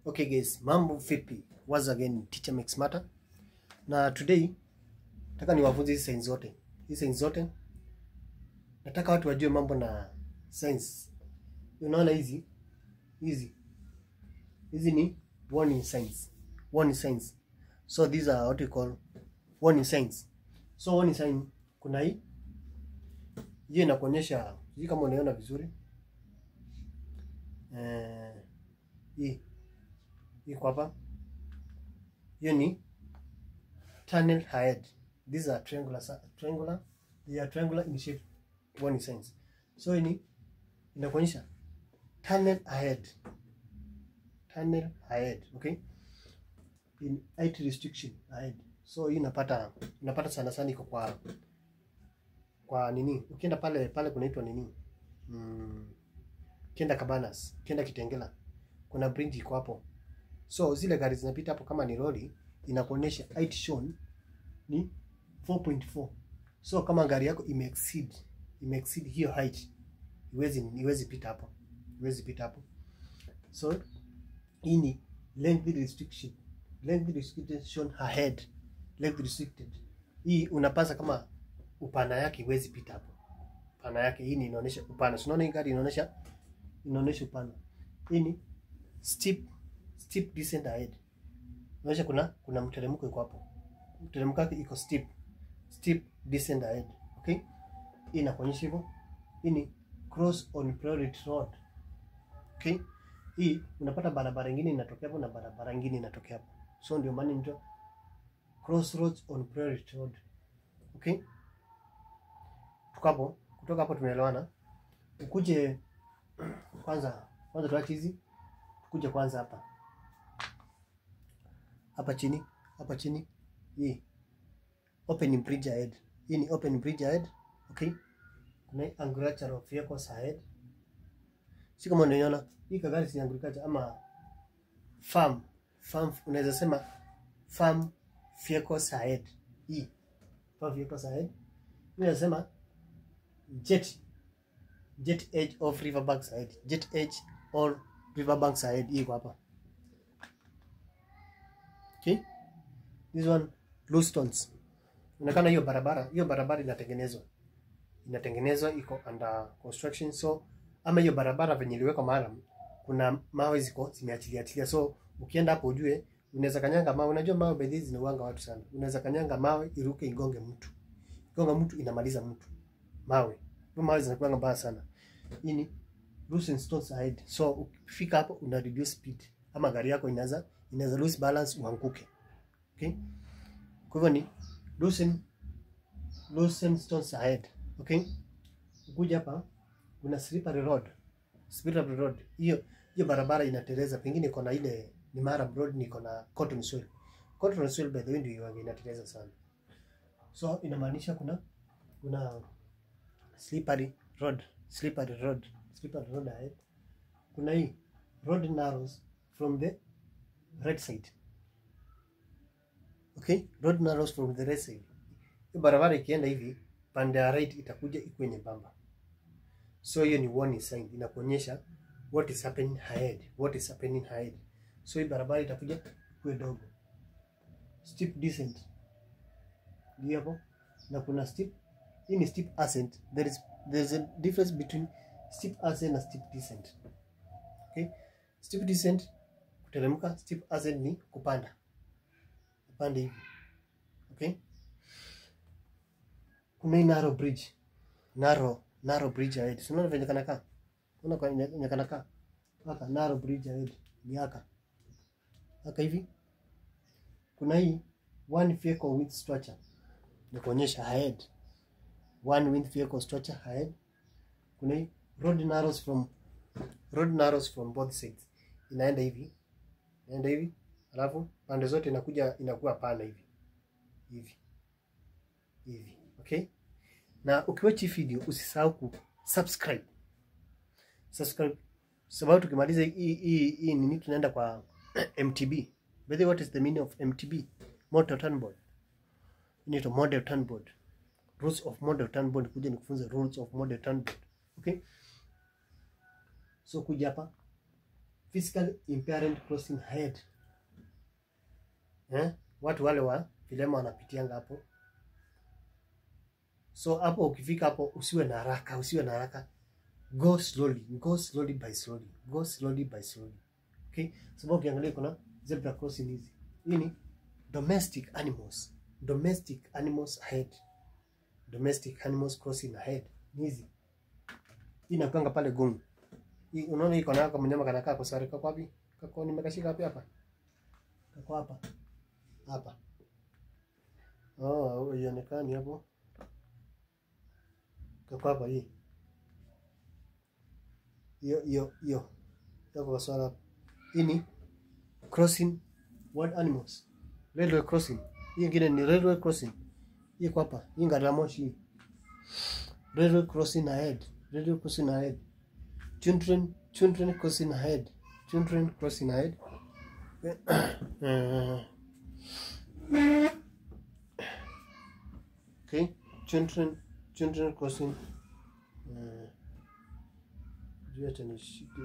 Okay guys, mambo vipi? Once again, Teacher Makes Matter. Na today nataka niwafunze hizi signs zote. Hizi signs zote nataka watu wajue mambo na signs. Unaona hizi? Hizi. Hizi ni warning signs. Warning signs. So these are what we call warning signs. So warning sign kuna hii. Hii inakuonyesha, hii kama unaiona vizuri. Hii iko hapa. Hiyo ni tunnel ahead. These are triangular, they are triangular in shape warning signs. So hii inakuonyesha tunnel ahead. Tunnel ahead, okay? In height restriction ahead. So hii unapata sana sana iko kwa nini? Ukienda pale pale kunaitwa nini? Ukienda Cabanas, ukienda Kitengela, kuna bridge iko hapo. So zile gari zinapita hapo kama ni lori inakuonyesha height shown ni 4.4. So kama gari yako ime exceed hiyo height, iwezi pita hapo. Iwezi pita hapo. So hii ni length restriction. Length restricted shown ahead. Length restricted. Hii unapasa kama upana yake iwezi pita hapo. Upana yake hii ni inaonyesha upana. So unaona hii gari inaonyesha upana. Hii ni steep descent ahead. Inaonyesha kuna mteremko iko hapo. Mteremko wake iko steep. Steep descent ahead. Okay? Hii inakuonyesha hivyo. Hii ni cross on priority road. Okay? Hii unapata barabara nyingine inatokea hapo na barabara nyingine inatokea hapo. So ndio maana inaitwa crossroads on priority road. Okay? Tuko hapo, kutoka hapo tumeelewana. Ukuje kwanza tuache hizi. Tukuje kwanza hapa. Hapa chini, hapa chini. Hii open bridge ahead. Hii ni open bridge ahead. Okay? Kuna hii agricultural vehicles ahead. Si kama unaiona hii kagari si agriculture ama farm, unaweza sema farm vehicles ahead. Hii farm vehicles ahead. Unaweza sema jet edge of riverbanks ahead. Jet edge or riverbanks ahead. Hii iko hapa. Okay? This one, loose stones. Inaonekana hiyo barabara inatengenezwa. Inatengenezwa, iko under construction, so ama hiyo barabara venye iliwekwa maalum, kuna mawe ziko zimeachilia achilia, so ukienda hapo ujue unaweza kanyanga mawe. Unajua mawe by the way zinauanga watu sana. Unaweza kanyanga mawe iruke igonge mtu. Igonga mtu, inamaliza mtu. Mawe. Hiyo mawe zinakuwa mbaya sana. Hii ni loose stones ahead. So ukifika hapo una reduce speed ama gari yako inaweza lose balance uanguke. Okay? Kwa hivyo ni loosen stones ahead. Okay? Ukuja hapa kuna slippery road. Slippery road. Hiyo barabara inateleza, pengine iko na ile ni murram road, ni iko na cotton soil. Cotton soil, by the way, ndio huwa inateleza sana. So inamaanisha kuna slippery road, slippery road, slippery road ahead. Kuna hii road narrows from the right side. Okay, road narrows from the right side. Hiyo barabara ikienda hivi, pande ya right itakuja ikuwe nyembamba. So hiyo ni warning sign, inakuonyesha what is happening ahead, what is happening ahead. So hii barabara itakuja ikuwe dogo. Steep descent. Ndio hapo. Na kuna steep, hii ni steep ascent. There is a difference between steep ascent na steep descent. Okay? Steep descent kuteremka, steep ascent ni kupanda. Upande hivi. Okay? Kuna hii narrow bridge. Narrow bridge ahead. Si unaona venye kanakaa? Unaona kwa venye kanakaa? Haka narrow bridge ahead. Ni haka. Haka hivi. Kuna hii one vehicle width structure. Ni kuonyesha ahead. One width vehicle structure ahead. Kuna hii road narrows from both sides. Inaenda hivi. Inaenda hivi. Alafu pande zote inakuja inakuwa pana hivi. Hivi. Hivi. Okay? Na ukiwatch hii video usisahau ku subscribe. Subscribe. Sababu tukimaliza hii nini tunaenda kwa MTB. By the way, what is the meaning of MTB? Model Turn Board. Inaitwa Model Turn Board. Rules of Model Turn Board. Kuja nikufunze rules of Model Turn Board. Okay? So kuja hapa Physically impaired crossing ahead. Watu wale wa vilema wanapitianga hapo. So hapo ukifika hapo usiwe na haraka, usiwe na haraka. Go slowly, go slowly by slowly, go slowly by slowly. Okay? Sababu ukiangalia kuna zebra crossing hizi. Hii ni domestic animals. Domestic animals ahead. Domestic animals crossing ahead. Ni hizi. Hii inakuanga pale Ngong. Hii unaona iko na kama mnyama kanakaa kwa sare kako wapi? Kako nimekashika wapi hapa? Kako hapa. Hapa. Oh, haionekani hapo. Kako hapa hii. Hiyo hiyo hiyo. Yako kwa. Hii ni crossing wild animals. Railway crossing. Hii nyingine ni railway crossing. Hii iko hapa. Hii gari la moshi hii. Railway crossing ahead. Railway crossing ahead. Children crossing ahead. Children crossing ahead. Okay, children crossing. Acha nishike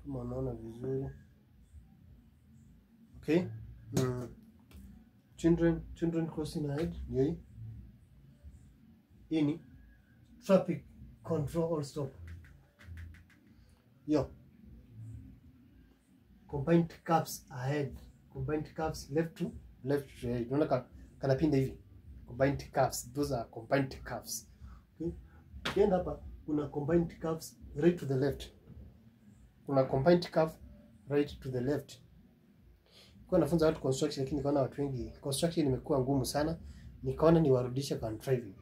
kama unaona vizuri. Okay. Children crossing ahead. Ndio hii. Hii ni traffic control all stop. Yo. Combined curves ahead. Combined curves left to left to right. Unaona kanapinda hivi. Combined curves. Those are combined curves. Okay. Ukienda hapa kuna combined curves right to the left. Kuna combined curve right to the left. Kwa nafunza watu construction, lakini nikaona watu wengi construction imekuwa ngumu sana, nikaona niwarudishe kwa driving.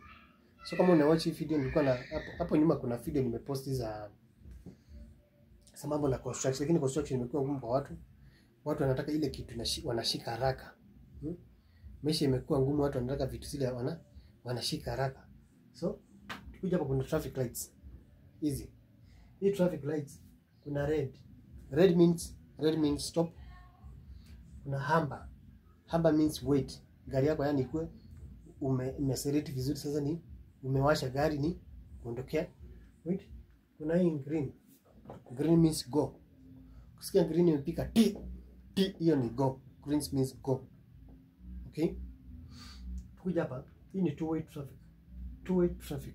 So kama una watch hii video, nilikuwa na hapo nyuma kuna video nimepost za mambo na construction, lakini construction imekuwa ngumu kwa watu. Watu wanataka ile kitu wanashika haraka. Maisha imekuwa ngumu, watu wanataka vitu zile wanashika haraka. So tukija hapa kuna traffic lights. Hizi. Hii traffic lights kuna red. Red means stop. Kuna amber. Amber means wait. Gari yako yani ikuwe umeselect vizuri, sasa ni umewasha gari ni kuondokea. Wait. Kuna hii green. Green means go. Kusikia green imepika t t, hiyo ni go. Green means go. Okay? Tukuja hapa, hii ni two way traffic. Two way traffic.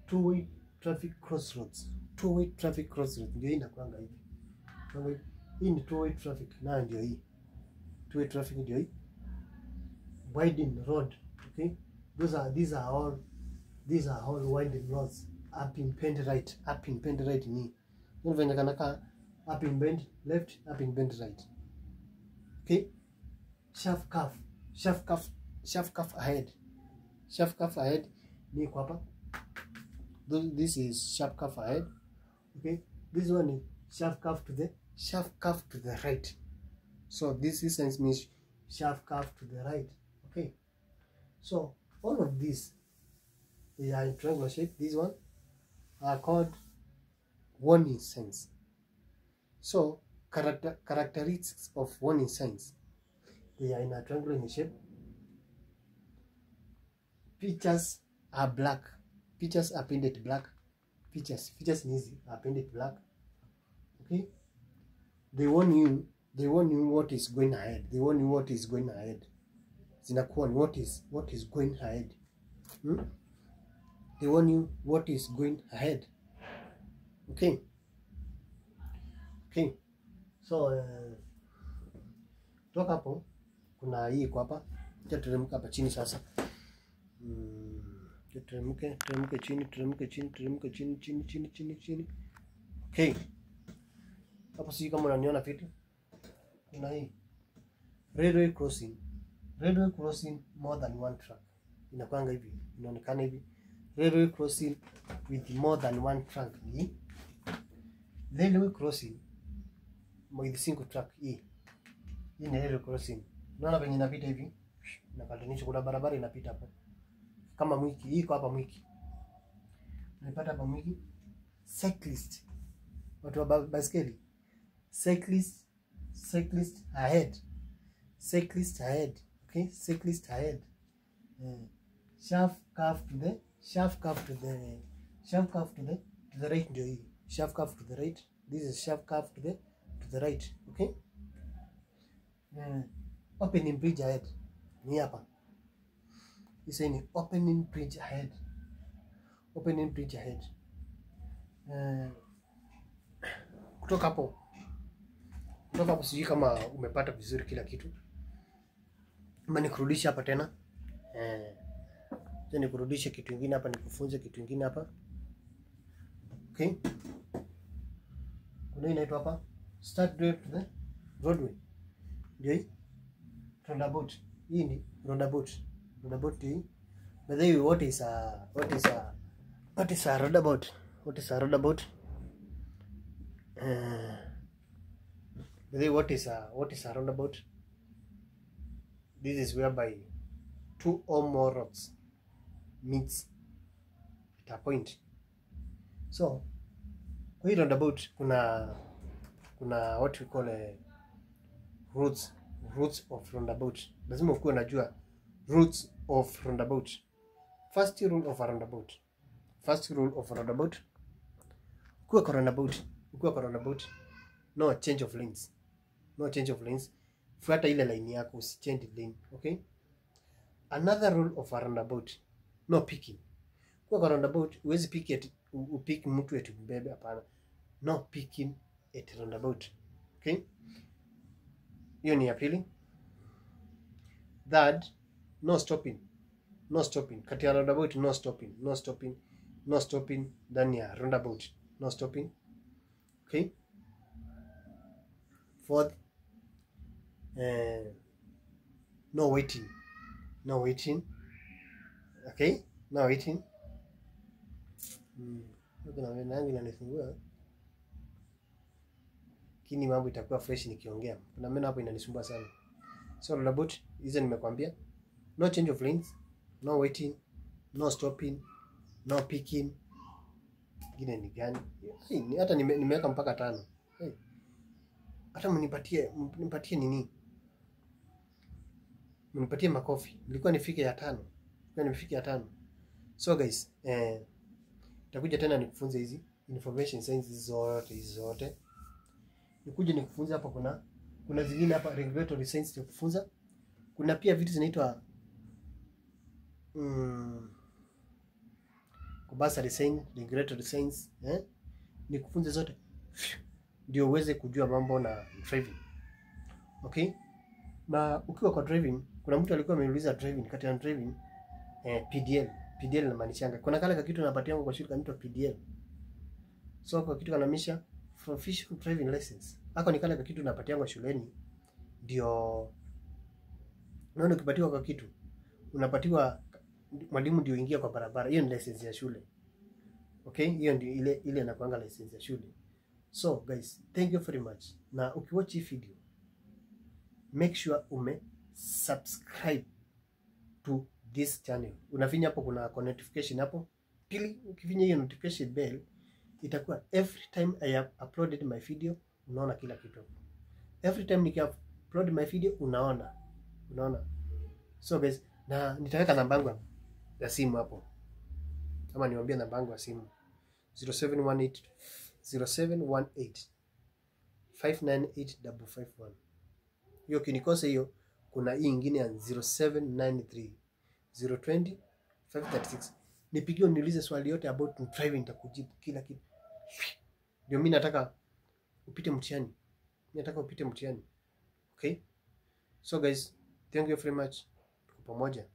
Two way traffic crossroads. Two way traffic crossroads. Ndio hii inakuanga hivi. Hii ni two way traffic. Na ndio hii. Two way traffic ndio hii. Winding road. Okay? These are all winding roads. Up in bend right, up in bend right ni. Unaona kanaka up in bend left, up in bend right. Okay? Sharp curve, sharp curve, sharp curve ahead. Sharp curve ahead ni kwa hapa. This is sharp curve ahead. Okay? This one is sharp curve to the right. So this is means sharp curve to the right. Okay? So all of these, they are in triangular shape. This one are called warning signs. So characteristics of warning signs. They are in a triangular shape. Pictures are black. Pictures are painted black. Features easy are painted black. Okay. They warn you. They warn you what is going ahead. They warn you what is going ahead. Zinakuwa what is going ahead. They warn you what is going ahead. Okay. Okay. So toka hapo kuna hii kwa hapa. Tuteremka hapa chini sasa. Tuteremke chini, teremke chini, teremke chini, chini, chini, chini, chini. Okay. Hapo sijui kama unaniona vitu. Kuna hii railway crossing. Railway crossing more than one track. Inakuanga hivi, inaonekana hivi. Railway crossing with more than one track ni railway crossing with single track hii. Hii ni railway crossing. Unaona venye inapita hivi? Inapatanisha, kuna barabara inapita hapo. Kama Mwiki, hii iko hapa Mwiki. Unapata hapa Mwiki. Cyclist. Watu wa baiskeli. Cyclist ahead. Cyclist ahead. Okay, cyclist ahead. Sharp curve to the, sharp curve to the, sharp curve to the right ndio hii. Sharp curve to the right. This is sharp curve to the right, okay? Opening bridge ahead. Ni hapa. Hii ni opening bridge ahead. Opening bridge ahead. Kutoka hapo sijui kama umepata vizuri kila kitu. Ama nikurudishe hapa tena. Nikurudishe kitu kingine hapa, nikufunze kitu kingine hapa. Okay? Kuna hii inaitwa hapa start drive to the roadway. Ndio hii roundabout. Hii ni roundabout. Roundabout hii. By the way, what is a roundabout? What is a roundabout? By the way, what is a roundabout? This is whereby two or more roads meets at a point. So kwa hii roundabout kuna what we call a routes of roundabout. Lazima ukuwe unajua routes of roundabout. First rule of a roundabout. First rule of a roundabout. Ukiwa kwa roundabout, no change of lanes. No change of lanes. Fuata ile line yako, usichange lane, okay? Another rule of a roundabout, no picking. Ukiwa kwa roundabout, huwezi pick ati upick mtu eti mbebe, hapana. No picking at roundabout. Okay? Hiyo ni ya pili. Third, no stopping. No stopping. Kati ya roundabout, no stopping. No stopping. No stopping ndani ya roundabout. No stopping. Okay? Fourth, no waiting. No waiting. Okay? No waiting. Kuna meno yangu inanisumbua. Lakini mambo itakuwa fresh nikiongea. Kuna meno hapo inanisumbua sana. So roundabout hizo nimekwambia. No change of lanes, no waiting, no stopping, no picking. Ingine ni gani? Hey, hata nimeweka mpaka tano. Hey. Hata mnipatie nini? Mnipatie makofi. Nilikuwa nifike ya tano. Nilikuwa nifike ya tano. So guys, nitakuja tena nikufunze hizi information signs zote, hizi zote. Nikuje nikufunze hapa, kuna zingine hapa regulatory signs nitakufunza. Kuna pia vitu zinaitwa compulsory sign, regulatory signs, eh? Nikufunze zote ndio uweze kujua mambo na driving. Okay? Na ukiwa kwa driving, kuna mtu alikuwa ameniuliza driving, kati ya driving, PDL. PDL inamaanishanga. Kuna kale kitu napatia kwa shule kanaitwa PDL. So kwa kitu kanamaanisha Provisional Driving License. Hako ni kale kitu napatiangwa shuleni ndio unaona ukipatiwa kwa kitu unapatiwa mwalimu ndio ingia kwa barabara. Hiyo ni license ya shule. Okay, hiyo ndio ile ile inakuanga license ya shule. So guys, thank you very much. Na ukiwatch hii video, make sure ume subscribe to this channel. Unafinya hapo, kuna notification hapo. Pili, ukifinya hiyo notification bell, itakuwa every time I have uploaded my video, unaona kila kitu. Every time niki upload my video, unaona. Unaona. So guys, na nitaweka namba yangu ya simu hapo. Kama niwaambie namba yangu ya simu, 0718 0718 598551. Hiyo ukinikosa hiyo, kuna hii ingine ya 0793 020 536. Nipigie uniulize swali yote about driving, nitakujibu kila kitu. Ndio mimi nataka upite mtihani. Mimi nataka upite mtihani. Okay? So guys, thank you very much. Tuko pamoja.